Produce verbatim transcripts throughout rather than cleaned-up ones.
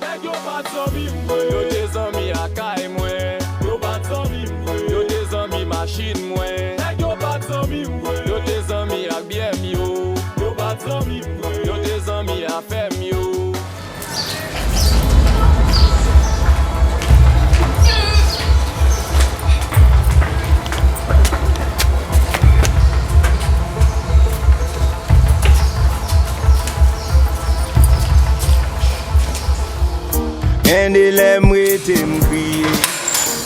Nèg yo pa t zanmi mwen, yo te zanmi ak kay mwen. Yo pa t zanmi mwen, yo te zanmi machin mwen. Nèg yo pa t zanmi mwen, yo te zanmi ak byè m yo. Yo pa t zanmi mwen, yo te zanmi afè m yo. Gen de lè m rete m kriye.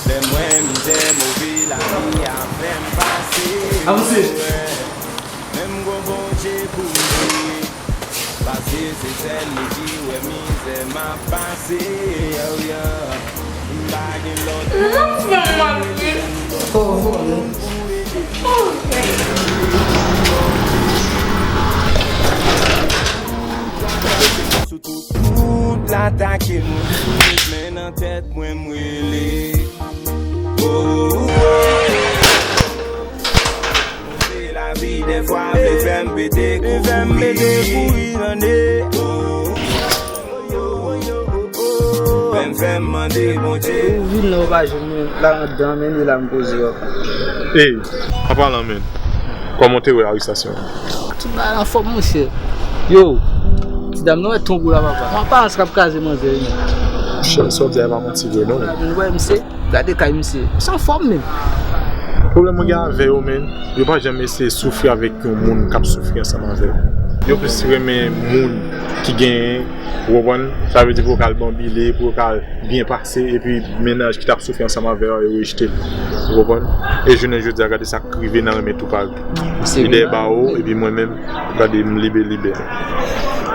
Lè m wè mizè move lavi a fè m pase. Avanse. Men m gon Bondye pou m priye. Paske se sèl li ki wè mizè m ap pase, yo, yo. M pa gen lòt. Zanfan m ap viv. Oh, oh, oh. Sou tout, tout l atake m, men nan tèt mwen m rele. Oh, oh, oh. Se lavi dèfwa vle fè m pete kou kouri nan ne. Fè m, fè m mande Bondye. Ou vin la, ou pa jwenn mwen la anndan, men li la m poze yo. Ey, an palan, men, kòman w te wè arestasyon an? Tout bagay anfòm, monchè. Yo, ti dam nan wè tonbo la, papa. Aparans k ap kraze manzè, wi. Monchè, sa w di a, e pa manti vre, non. Ou wè misye? Gade kay misye. Misye anfòm menm. Pwoblèm mwen gen avè yo, men, yo pa janm eseye soufri avèk yon moun k ap soufri ansanm avè yo. Yo plis renmen moun ki genyen, ou konprann? Sa vle di pou yo ka al banbile, pou yo ka al byen pase, epi mennaj ki t ap soufri ansanm avè yo, yo rejte l. Ou konprann? E jounen jodi a, gade sa k rive nan renmen tou pare. Li dèyè bawo, epi mwen menm, gade m libe libe.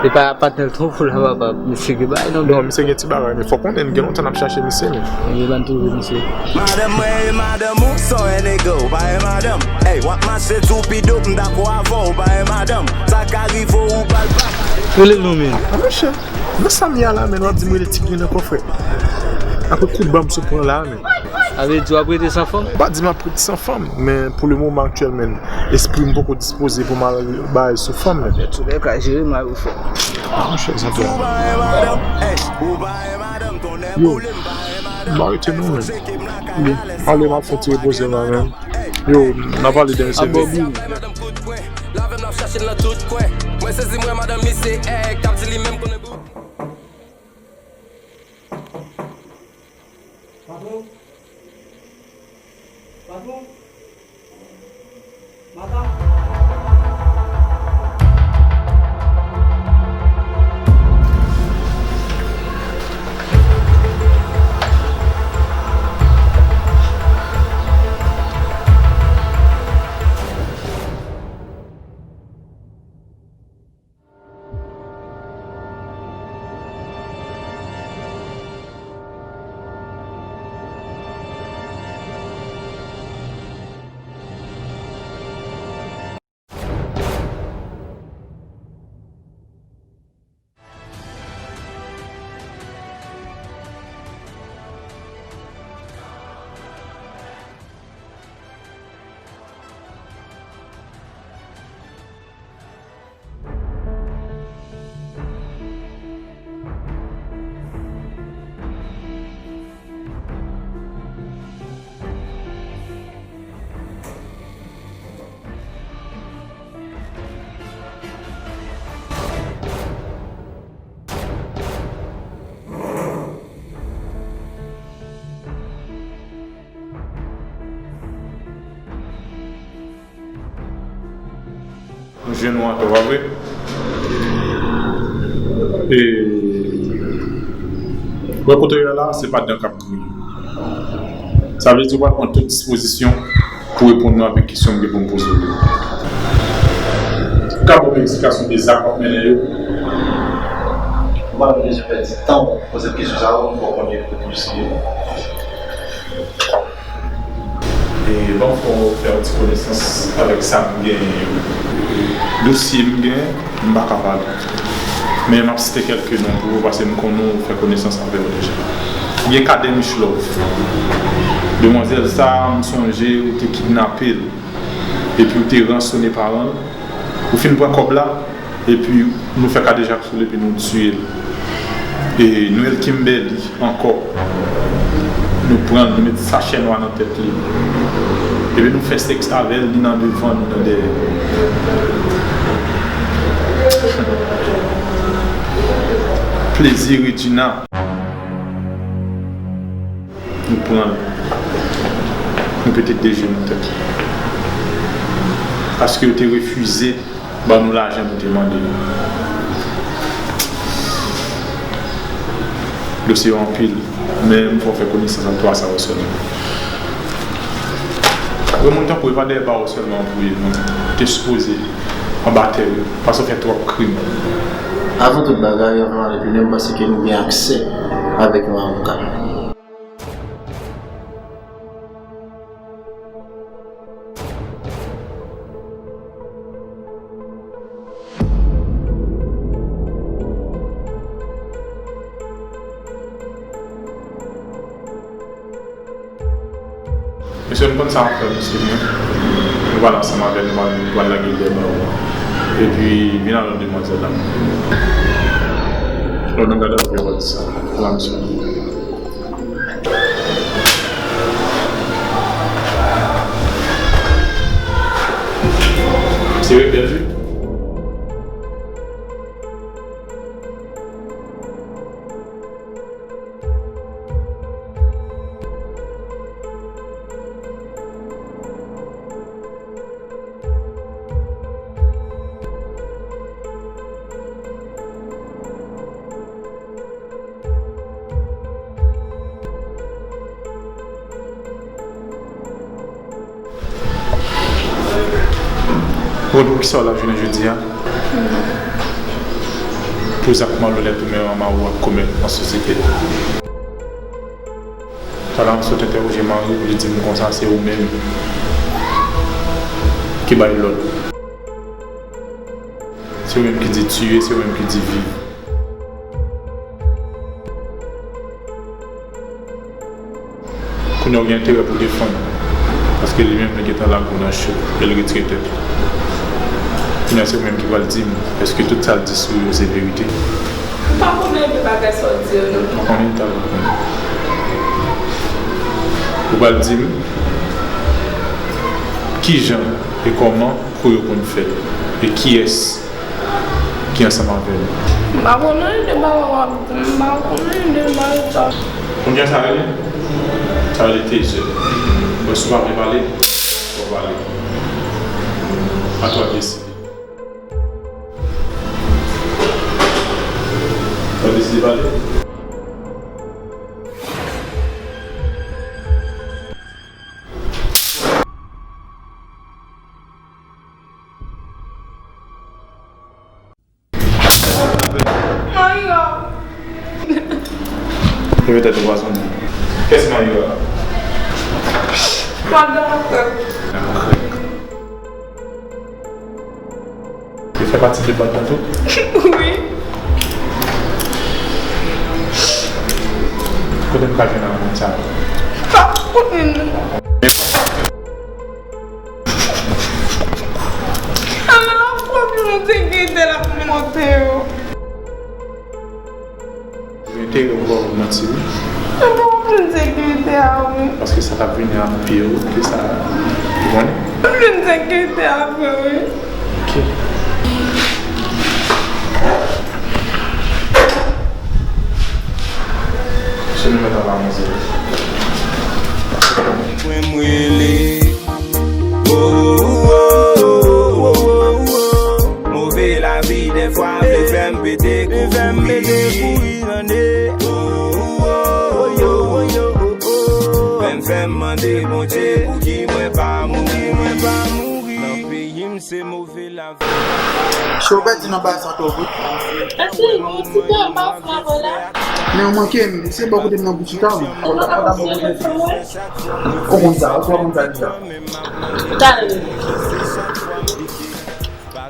E pa patnè l tonbo la, papa. Misye gen bagay non. Non, misye gen ti bagay, men fò konnen gen lontan n ap chache misye, men. Yo pa n twouve misye. Madanm mwen e madanm ou, sa w wè nèg ou pa e madanm. Ey, w ap mache toupido, m dakò avè w, ou pa e madanm. Sa ka rive w, ou pa l pa. Rele l non, men. A, monchè, nan sa m ye a la, men, w ap di m rele Ti Grin ankò, frè. Apre kout ban m sot pran la, men. Sa vle di w ap rete san fanm? Pa di m ap rete san fanm, men pou le moman aktyèl, men, espri m poko dispoze pou m al bay sou fanm, men. Antouka, jere mari w, frè. Ah, monchè, zanfan. Yo, m arete non, men. Yo, ale, m ap fè ti repoze m la, men. Yo, n a pale demen, se vre. Lavè m ap chache l nan tout kwen. Mwen sezi, mwen madanm misye, eh, k ap di li menm konnen bout. Patwon? Patwon? Madanm? Nou jwenn ou atò, pa vre? E, wè kote w ye la, se pa dan k ap griye. Sa vle di w pral pran tout dispozisyon pou reponn mwen avèk kesyon m gen pou m poze w yo. Ou ka ban m eksplikasyon de zak w ap mennen yo? Ou pa bezwen pèdi tan w poze m kesyon sa yo, m fè w konnen kote misye ye. E ban m fè w fè yon ti konesans avèk sa m genyen yo. Dosye m genyen, m pa ka pale. Men m ap site kèlke non pou ou, paske m konnen ou fè konesans avè yo deja. Gen Kadè Michlove. Demwazèl sa a, m sonje ou te kidnape l, epi ou te ransone paran l. Ou fin pran kòb la, epi nou fè kadejak sou l, epi nou tiye l. E Noël Kimberly ankò, nou pran l, nou met sachè nwa nan tèt li. Epi nou fè sèks avè l, ni nan devan, ni nan dèyè. Plezi Regina. Nou pran l. Nou pete de je nan tèt li. Paske yo te refize ban nou lajan nou te mande yo. Dosye yo anpil, men m fè w fè konesans ak twa sa yo sèlman. Granmoun tankou w, e pa dèyè bawo sèlman pou w ye non. Ou te sipoze anba tè wi, paske w fè twòp krim. Avan tout bagay, anvan ale pi lwen, m panse ke nou gen aksè avèk yon avoka. Mesye, m konn sa w ap fè, mesye, men nou pral ansanm avè l, nou pral, nou pral lage l dèyè bawo a. Epi, vin avè demwazèl la. Lò nan gade avè w sa. La, mesye. Se rebèl, wi. Bon, poukisa w la jounen jodi a? Pou zak malonèt ou menm ak mari w ap komèt nan sosyete a. Talè a m sot entèwoje mari w, li di m konsa se ou menm ki bay lòd. Se ou menm ki di tiye, se ou menm ki di viv. Kounye a w gen enterè pou defann, paske li menm li gentan lage w nan cho, e l retire tèt li. Kounye a se ou menm ki pral di m, èske tout sa l di sou yo se verite? M pa konnen de bagay sa w di yo non. Mwen konnen l ta dwe konnen. Ou pral di m kijan e kòman kou yo konn fèt, e kiyès ki ansanm avè l. M pa konnen de bagay w ap di m, m pa konnen de bagay sa. Kounye a sa rele? Sa rele teyzè. Bon, si w pa vle pale, w pa pale. A twa deside. W deside pale? Mayra. Leve tèt ou pa sonje. Kiyès Mayra? Madan Krèk. Madan Krèk. Li fè pati de bann nan tou? Wi. Kote m ka jwenn moun sa? Pa konnen non. Ala lafwa pou nou te gentan l ap monte yo. Gen enterè pou w pa pou manti wi. Mwen pa konprann sekirite a wi. Paske sa k ap vini a pi wo ke sa, ou konnen? Mwen konprann sekirite a vre wi. Ok. Se nou mèt ap avanse. Mwen m rele. Move lavi dèfwa vle fè m pete kouri. Fè m, fè m mande Bondye pouki mwen pa mouri. Nan peyi m se move lavi. Cho bèt nan bay sa tou wi. Èske yon ti pè pa fè la? Men w manke m, se bò kote m nan pou chita wi. Ou konn sa, ou konn sa deja. Talè.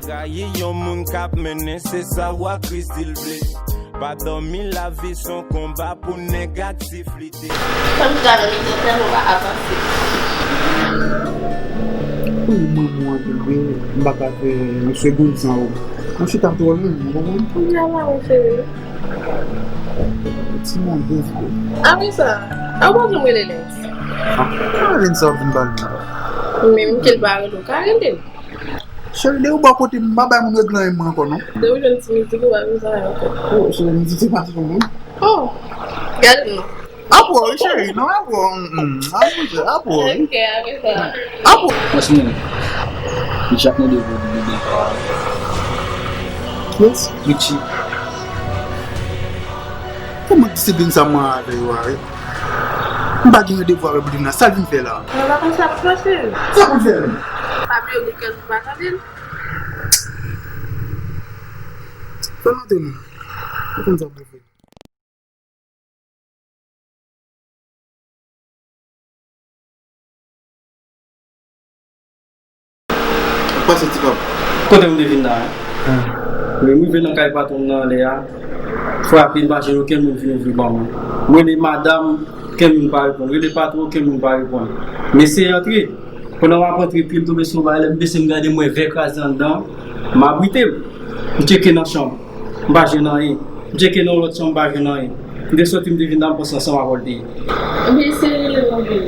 Trayi yon moun k ap mennen, se sa wa Kris di l vle. Pa dòmi, lavi s on konba pou nèg ak tiflite. Fanm ki ta nan mitan tè nou pa avanse. Wi, mwen, mwen, anpil, wi. M pa ka fè yon segonn san ou. Mwen chita m twò lwen, ou konprann? Kounye a la, wi, cheri. Ti mwen, bon, vre. A, wi, sa. A, ou pa janm rele Lens? A, pa rele sa, ou vin pale. Menm ke l pa rele, ou ka rele l. Cheri, depi w bò kote m, m pa bay moun regle anyen mwen ankò, non. Depi w jwenn ti mizik, ou pa bezwen anyen ankò. Oh, cheri, m di se pa sou mwen. Oh, gade m non. Apre w, wi, cheri, non, apre w, mm, mm, apre w, apre w, wi. Ok, apre sa. Apre w. Franchman, Richie ap mande pou w bebe. Yes. Richie. Kòman disiplin sa mwen avè yo a, wi? M pa gen randevou avè Boudin nan, sa l vin fè la? Nan vakans la pou pase. Sa pou l fè menm? Pa bliye gen kèl pou pa tande l. Fè l antre non. Ou konn sa pou fè. Ou pase ti pap. Kote m te vin la a? Wi, m rive nan kay patwon m nan anlè a. Frape, m pa jwenn okenn moun vin ouvri ban mwen. M rele madanm, okenn moun pa reponn. Rele patwon, okenn moun pa reponn. M eseye antre. Pandan m ap antre, pye m tonbe sou yon bagay, lè m bese m gade, m wè vè kraze anndan. M abrite m. M tcheke nan chanm. M pa jwenn anyen. M tcheke nan lòt chanm, m pa jwenn anyen. M te soti, m te vin la, m panse ansanm avè w l te ye. Ebyen, eseye rele m anpil.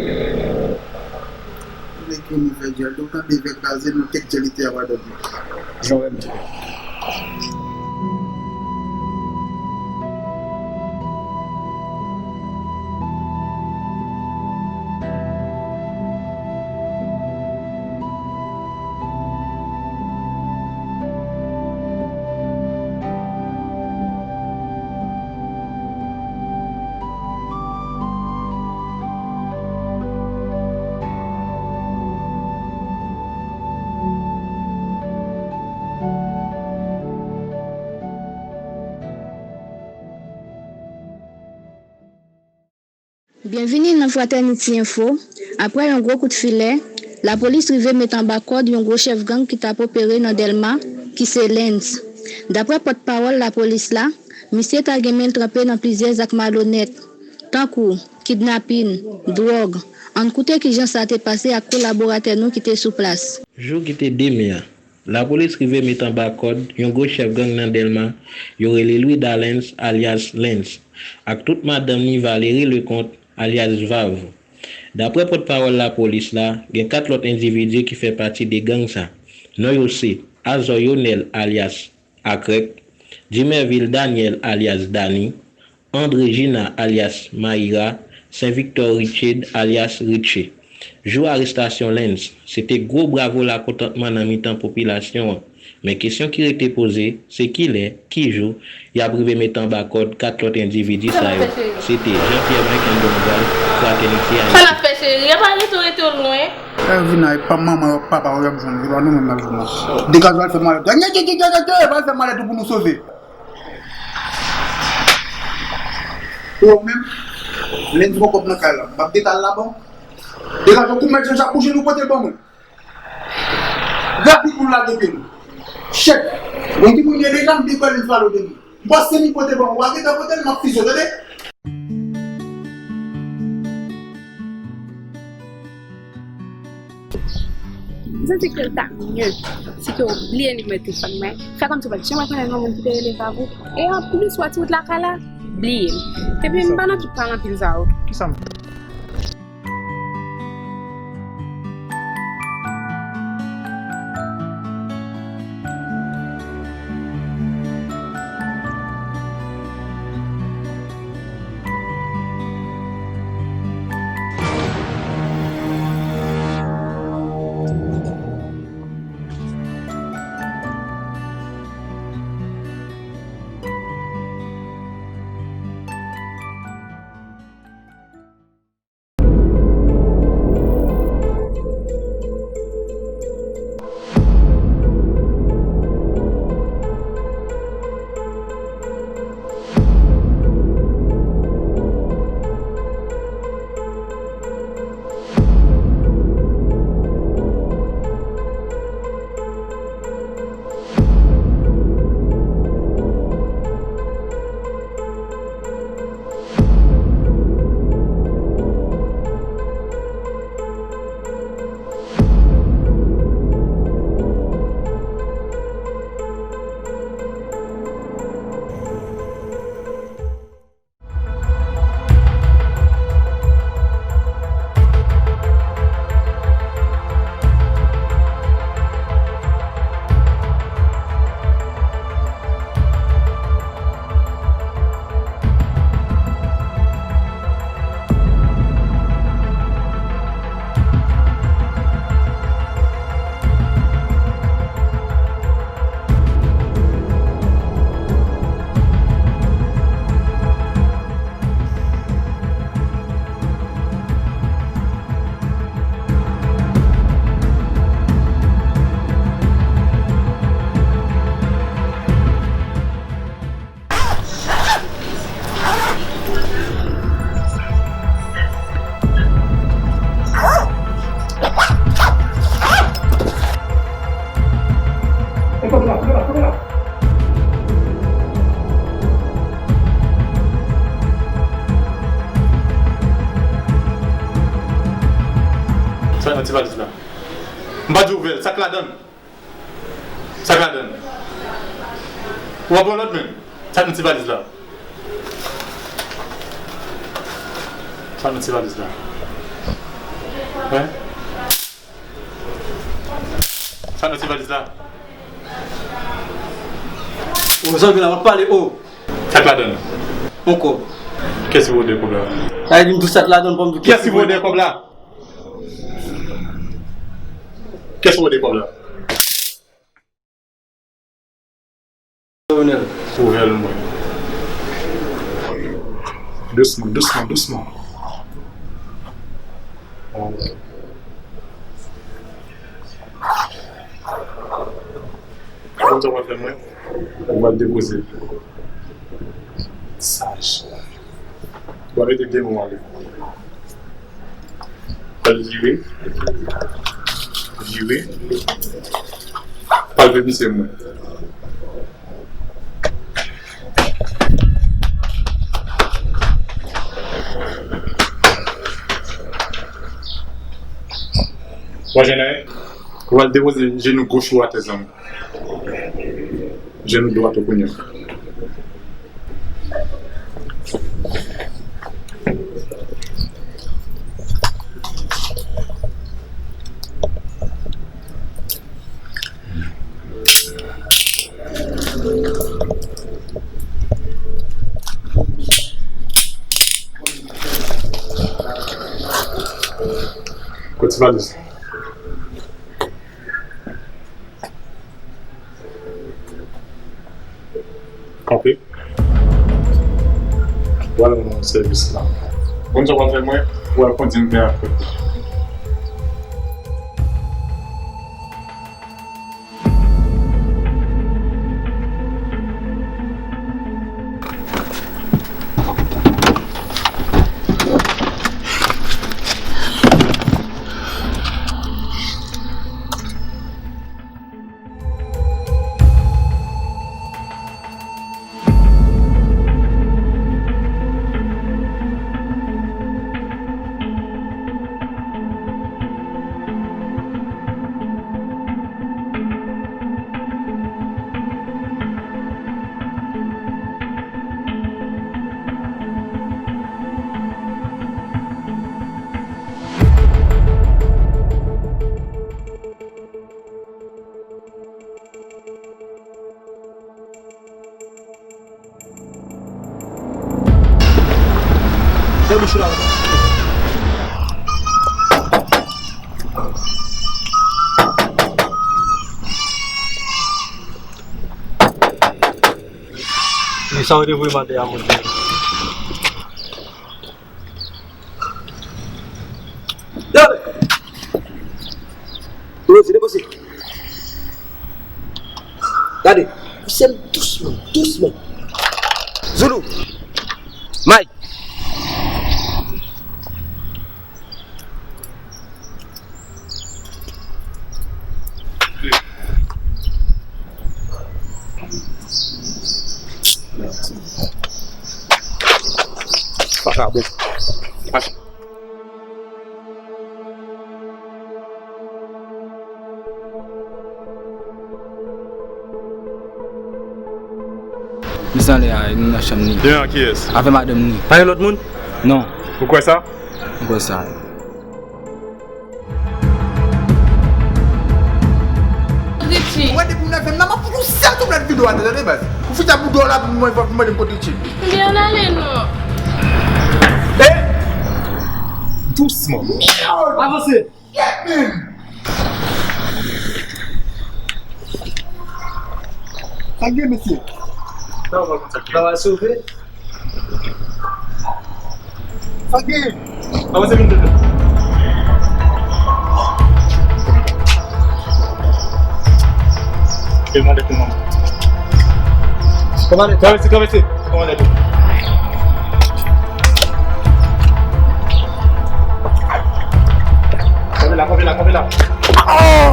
Mwen ki yon move djèl, donk tande vè kraze, nou kèk djèl ite a pa dòmi. Jan w wè m di. Byenvini nan Fraternity Info. Apre yon gwo kout filè, lapolis rive met anba kòd yon gwo chèf gang ki t ap opere nan Dèlma, ki se Lens. Daprè pòtpawòl lapolis la, misye ta gen men l tranpe nan plizyè zak malonèt, tankou kidnapin, dwòg. Ann koute kijan sa te pase ak kolaboratè nou ki te sou plas. Jou ki te de me a, lapolis rive met anba kòd yon gwo chèf gang nan Dèlma, yo rele Louis Dalens, alyas Lens, ak tout madanm ni Valérie Leconte, alyas Vav. Daprè pòtpawòl lapolis la, gen kat lòt endividi ki fè pati de gang sa. Non yo se Azor Yonel, alyas Akrèk, Dimervil Daniel, alyas Dani, André Gina, alyas Mayira, Saint Victor Richard, alyas Richie. Jou arestasyon Lens, se te gwo bravo lakontantman nan mitan popilasyon an. Men kesyon ki rete poze, se kilè, ki jou, y ap rive met anba kòd kat lòt endividi sa yo? Se te Jean Pierre Michael Donoval, Fraternité Haïti. Sa n ap fè, cheri? Epa rete w, rete w lwen. Lè yo vin la, e pa manman yo, papa yo y ap jwenn, e pa nou menm n ap jwenn non. Degaje w al fè malèt. Nye, nye, nye, nye, nye, nye, al fè malèt ou pou nou sove. Ou menm, lendi poko p nan kay la. M ap degaje la ban. Degaje w kou mèt Jan Jak bouje nou pote l ban mwen. Rapid pou l lage pye nou. Chèk. Bon, ki moun ye deja, m degaje l falo de nou. M pase li pote ban mwen. Ou pa gentan pote l, m ap fizye w, tande? M santi ke l ta mye si ke w bliye nimewo telefòn mwen. Fè kòmsi w pa t janm konnen yon moun ki te rele Vavou. E anplis, w a ti wout lakay la, bliye m. Epi m pa nan tout pale anpil sa yo. Kisa m fè? Sa nan ti valiz la. M pa di w ouvè l. Sa k ladan l? Sa k ladan l? Ou ap pran lòt menm? Sa k nan ti valiz la? Sa k nan ti valiz la? Hein? Sa k nan ti valiz la? O, zanmi la, w ap pale, o. Sa k ladan l? On kòb. Kiyès ki vòlè kòb la? Sa vle di m di w sa k ladan l, pa m di w kiyès ki vòlè kòb la? Kiyès ki vòlè kòb la? Kolonèl. Kolonèl mwen. Dousman, dousman, dousman. Ou konn sa w pral fè mwen? Ou pral depoze l. Saj. Ou pral rete de mwa ale. Pral vire. Vire. Pral vin misye mwen. Wa Jenay, ou pral depoze jenou goch ou atè, zanmi. Jenou dwat ou kounye a. Kot ti valiz? Kanpe. W al rann mwen sèvis la. Konn sa w pral fè mwen, w al kondi m ven ak kòb la. Fè bouch ou la konsa. Men sa w te voye m atè a, monchè. Gade! Depoze, depoze. Gade. Pouse l dousman, dousman. Zulu. Mike. Vakabon. Misye anlè a, li nan chanm li. Demen ak kiyès? Avè madanm li. Pa gen lòt moun? Non. Ou kwè sa? Ou kwè sa? Richie. Mwen depi m leve m nan, m ap fout yon sèl doublèt videyo atè, tande baz. Ou fouti ap bouda w la pou mwen, pou mwen mande m kot Richie. Ebyen, ann ale non. Eh! Dousman. Avanse. Kèt menm. Sa k gen, mesye? Travay sove. Sa k gen? Avanse vin tete. Kòmandè, kòmandè. Travèse, travèse. Kòmandè. Kanpe la, kanpe la, kanpe la. Oh!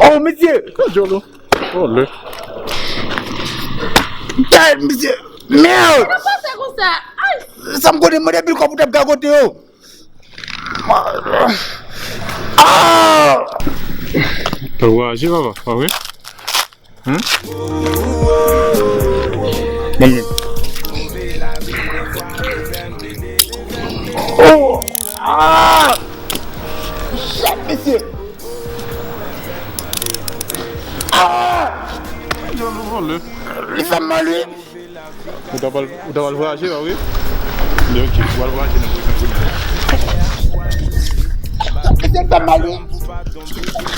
Oh, mesye! Ka djòl ou. Oh, lè. Gad, mesye! Merde! Sa pase konsa? Ay! Sa m konnen, mande pil kòb ou t ap gagote yo. Ah! Ou anraje, papa, pa vre? Hein? Bon, men. Oh! Ah! Shit, mesye! Ah! Li fè m mal, wi. Ou ta pral, ou ta pral vwayaje, pa vre? Li ok, ou pral vwayaje nan prizon kounye a. Mesye, m fè mal, wi.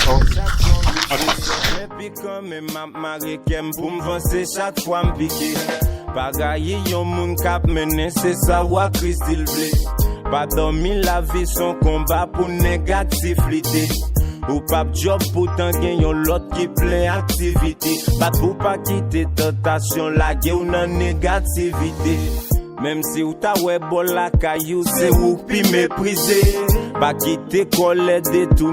Oh. Pi kanmenm m ap mare kè m pou m vanse chak fwa m pike. Pa rayi yon moun k ap mennen, se sa wa Kris di l vle. Pa dòmi, lavi s on konba pou negativite. Ou p ap djòb poutan gen yon lòt ki plen aktivite. Bat pou pa kite tantasyon lage w nan negativite. Menm si w ta wè bò lakay ou, se ou k pi meprize. Pa kite kòlè detounen